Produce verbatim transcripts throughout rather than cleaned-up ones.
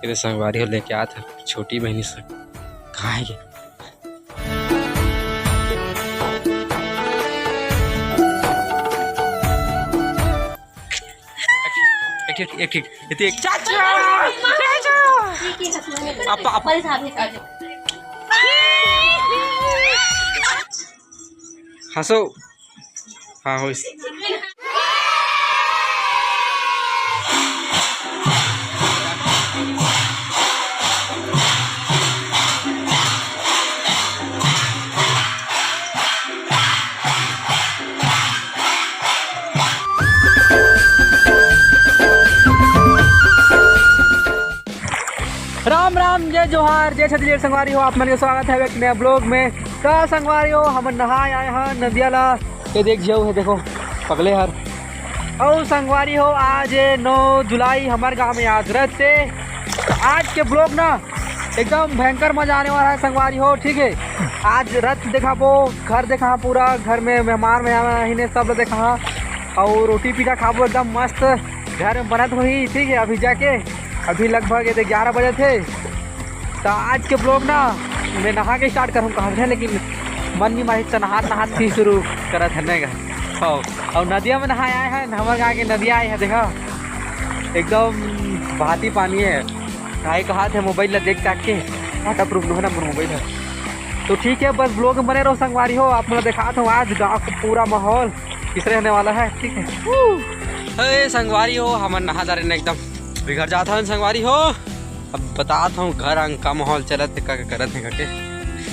तेरे संगवारी हो लेके आत हे छोटी बहिनी से। कहाँ हे ये? एक, एक, एक, एक, एक, एक। चाचा! चाचा! आप, आप। हंसो। हाँ, होइस। राम राम, जय जोहार, जय छत्तीसगढ़ संगवारी हो, आप मन के स्वागत हे एक नया vlog में। त संगवारी हो, हमन नहाय आए हन नदिया ला, ये देख झियऊ हे, देखो पगले हर। अउ संगवारी हो, आज ए नौ जुलाई, हमर गांव में आज रथ हे। आज के vlog ना एकदम भयंकर मजा आने वाला हे संगवारी हो, ठीक हे। आज रथ देखाबो, घर देखा, पूरा घर में मेहमान में आए हे, सब ला देखा, अउ रोटी पीठा खाबो एकदम मस्त, घर में बनत होही, ठीक हे। अभी जाके, अभी लगभग ये दे ग्यारह बजत हे, त आज के vlog ना मैं नहा के start करहूँ कहत हे, लेकिन मन नहीं मानिस त नहात नहात फिर शुरू करत हे, नहीं गा? हाँ, अउ नदिया में नहाय आए हन, हमर गाँव के नदिया आए हे, देखा एकदम बहाती पानी हे। काहे कहत हे mobile ला देख ताक के, waterproof लो हे ना मोर mobile हे। तो ठीक हे, बस vlog में बने रहो संगवारी हो, आप मन ला देखात हूँ आज गाँव के पूरा माहौल किस रहने वाला हे, ठीक हे। हे संगवारी हो, हमन नहा डारे न एकदम बिगड़ जात हन संगवारी हो। अब बतात हूँ घर अंग का माहौल चलत हे, का, का करत हे करके।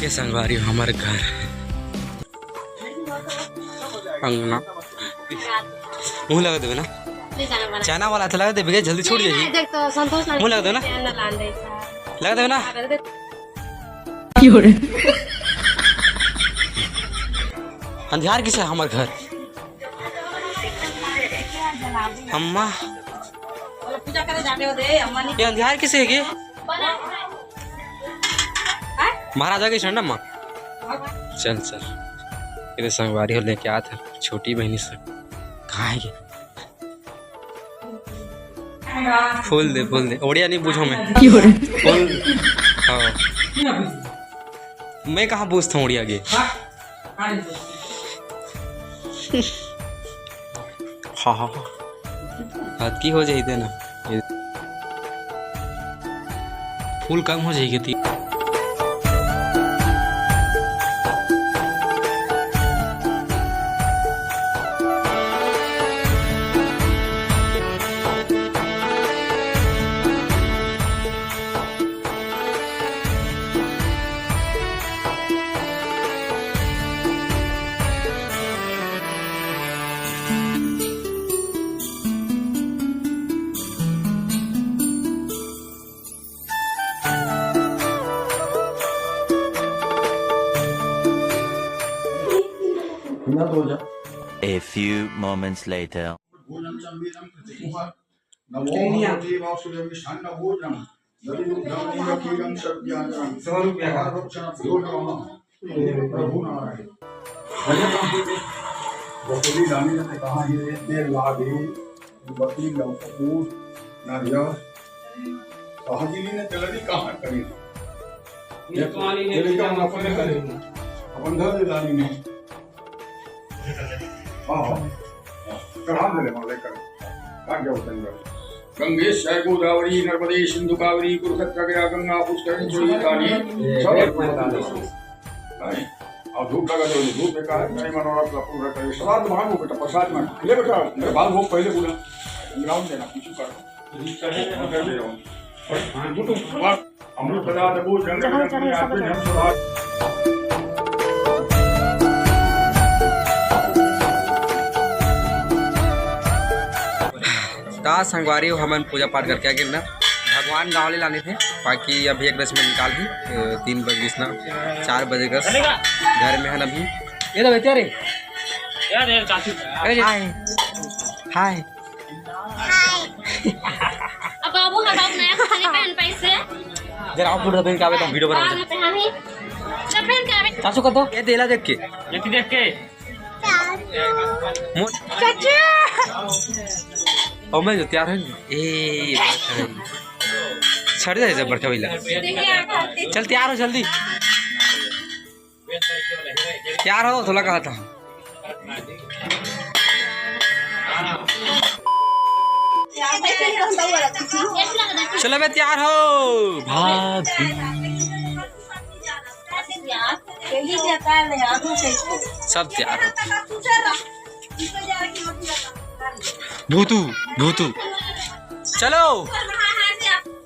ये संगवारी हो हमर घर अंगना। मुँह लगा देबे ना। ले जाना बना। चना वाला तो लगा देबे, जल्दी छूट जाही। देख तो संतोष ना मुँह लगा दो ना। चना लान दे। लगा देबे ना। लगा दे। अंधियार किसे हमर घर? अम्मा। पूजा करे जाबे हो दे, अम्मा नहीं। ये अंधियार किसे हे के? महाराजा के झंडा माँ। चल, चल। तेरे संगवारी हो लेके आत हे छोटी बहिनी से। कहाँ हे ये? फूल दे, फूल दे। ओड़िया नहीं बूझों मैं। फूल। हाँ। मैं कहाँ बूझता हूँ ओड़िया के? हाँ, हाँ, हाँ। अतकी हो जाही ते ना। फूल कम हो जाही के ती। A few moments later. भोजन संविदं प्रतिगृह्य नमो भगवते वासुदेव मिष्ठान्न भोजनम दधिदुग्धं घीव खीरं सर्वज्ञानकं सौ रुपया का। भोजनम हे प्रभु नारायण। भैया, वसूली रानी ने कहा, ये तेल ला दे, बकरी ला कपूर, नारियल। कहा जी ने चला दी, कहाँ करी? ये तो आनी ये नहीं, लेकर हम अपन घर। अपन घर ले लानी ने। हाँ, हाँ। हाँ, चढ़ा दे ले, वहाँ लेकर। काट जाओ संग। गंगेश गोदावरी नर्मदे सिंधु कावेरी कुरुक्षेत्र गया गंगा पुष्करिणी चोरी तानी। सब नहीं, और धूप लगा दो, धूप में का है, नहीं मनोरथ का पूरा करे। सलाद मांगो बेटा, प्रसाद मांगो। ले बेटा, मेरे बाल वो पहले पूरा ground देना, कुछ कर। अमृत प्रसाद वो जंगल जंगल में आते हैं, हम सलाद। त संगवारी हो, हमन पूजा पाठ करके आ गेन ना, भगवान गाँव ले लाने थे, बाकी अभी एक रस में निकाल ही, अ, तीन बज गिस ना, चार बजे कस घर में हन अभी। ये तो बेचारे। यार, यार, चाचू। अरे, हाय। हाय। अब बाबू हटाओ, नया खाली पहन पैसे। जरा आप लोग पहन के आवे तो वीडियो बना। हाँ, मैं पहनी। जब पहन के आवे। चाचू को तो ये देला देख के। ये देख के। मो- चाचा। ओ, मैं जो तैयार है। ए, हट जाए बड़का भैया। चल, तैयार हो जल्दी। तैयार हो, थोड़ा कहा था। चलो बे, तैयार हो भाभी। सब तैयार हो। भूतू, भूतू। चलो।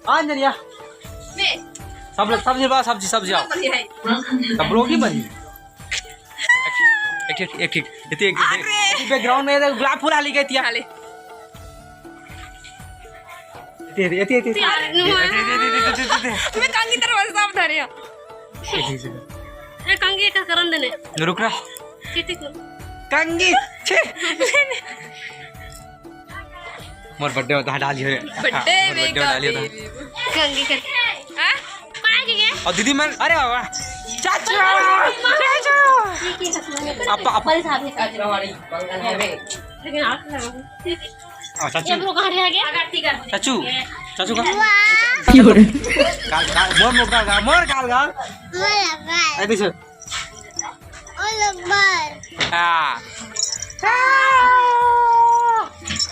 आ अंजलिया। सब लोग सब्जी बा, सब्जी, सब्जी आओ। सब लोग ही बनी। एक ठीक, एक ठीक, एक ठीक। इतने एक, एक, अरे! एक बैकग्राउंड में देख, गुलाब फूल हाली गई थी। हाली। इतने, इतने, इतने, इतने। यार, इतने, इतने, इतने, इतने, इतने। मैं कंघी तरह बस साफ धरे हो। इतने, इतने। ए, कंघी का करन देने। रुक रहा। चीटी को। कंघी, छी। मोर बर्थडे होता है, डाली हो। बर्थडे मोर में बर्थडे का डाली होता। बेबी। कंघी कर। हाँ? कहाँ के गए? और दीदी मैं, अरे बाबा। चाचू, चाचू। ये की सपना है? अपा, अपा। पल साहब ने कहा। लेकिन आप लोग। आ, चाचू। ये ब्रो कहाँ रह गया? चाचू, चाचू का? वाह। गाल, गाल, मोर, मोर गाल, गाल, मोर गाल, गाल। मोर गाल। ऐसे। ओ लब्बर। हाँ।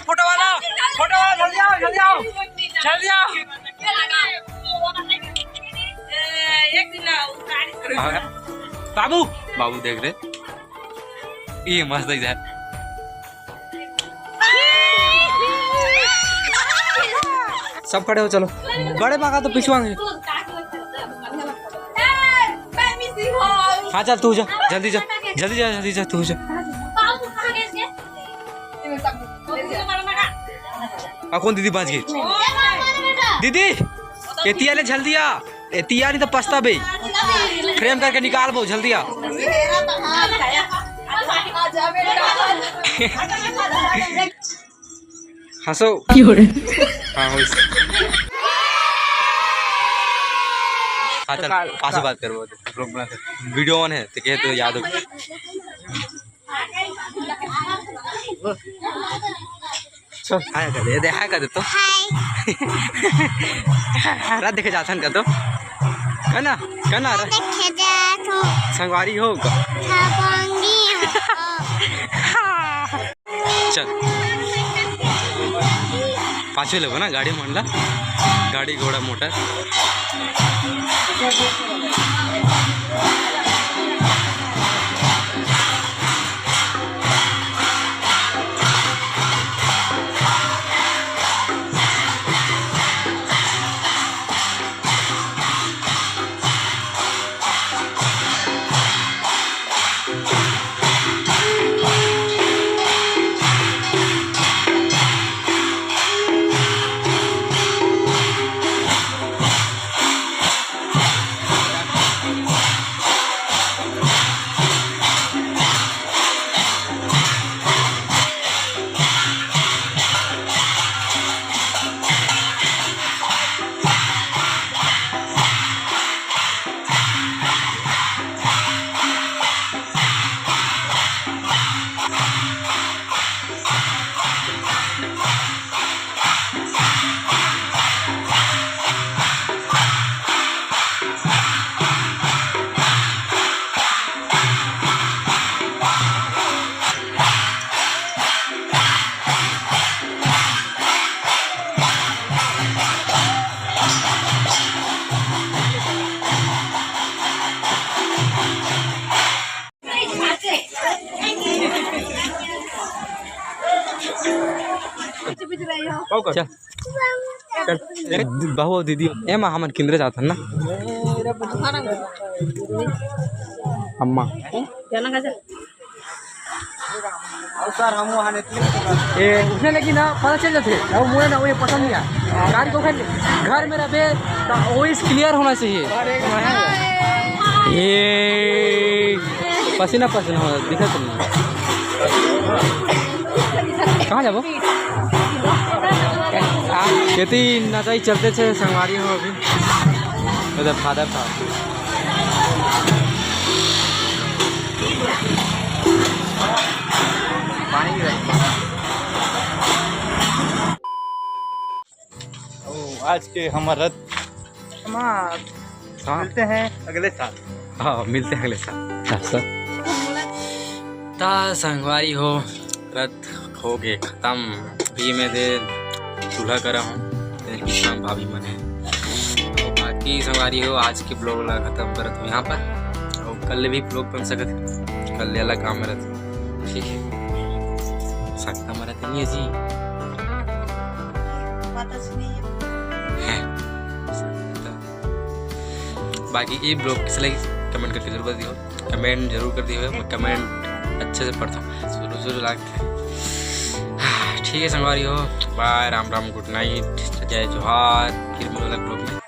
फोटो वाला, फोटो वाला, जल्दी आओ, जल्दी आओ, जल्दी आओ। बाबू, बाबू देख रहे, ये मस्त है। सब खड़े हो, चलो। बड़े पापा तो पिछुआंगे। हाँ, चल, तू जा, जल्दी जा, जल्दी जा, जल्दी जा, तू जा। आ, कौन दीदी बाज गई? दीदी, एती आ ले, जल्दी आ। एती आ, नहीं तो पछताबे। फ्रेम करके निकाल बो, जल्दी आ। हंसो। हाँ, होइस। हाँ, चल, पास बात करबो, vlog बना। वीडियो ऑन है, तो कहे तो याद हो। चल, हाय कर दे, दे, हाय कर दे तो। हाय। रात देखे जाथन का तो। है ना? है ना? देखे जात हूँ। संगवारी हो का? छापांगी हो। चल। पाछू लेबो ना गाड़ी मन ला, गाड़ी घोड़ा मोटर। चल। चल। ए, बहू दीदी, ए माँ, हमन किंदरे जाथन ना। अम्मा। ए, उसने लेकिन ना पता चल जाथे, अब मोला ना वो ये पसंद नहीं आया। गाड़ी को घर, घर में रहे, तो वॉइस क्लियर होना चाहिए। ए, पसीना पसीना हो, दिखत नहीं। कहाँ जाबो? खेती नचाई चलते छे संगवारी हो अभी। उधर फादर था। पानी गिरा। ओ, आज के हमर रथ हाँ। मिलते हैं अगले साल। हाँ, मिलते हैं अगले साल। हाँ, सर। ता संगवारी हो, रथ हो गए खत्म। अभी मैं दे चूल्हा करा हूँ, तेरे पीछे में भाभी मन है। तो बाकी संगवारी हो, आज के ब्लॉग ला खत्म करत हूँ यहाँ पर। और कल भी ब्लॉग बन सकत है, कल ले अलग काम में रहते, ठीक है। सकता मरा तो नहीं है जी। पता से नहीं है। हैं। बाकी ये ब्लॉग किस लगी, कमेंट करके जरूर बता दियो, कमेंट जरूर कर दियो, मैं कमेंट अच्छे से पढ़ता हूँ, शुरू शुरू लाग। ठीक है संगवारी हो, बाय, राम राम, गुड नाइट, जय जोहार, फिर मिलो अलग ब्लॉग में।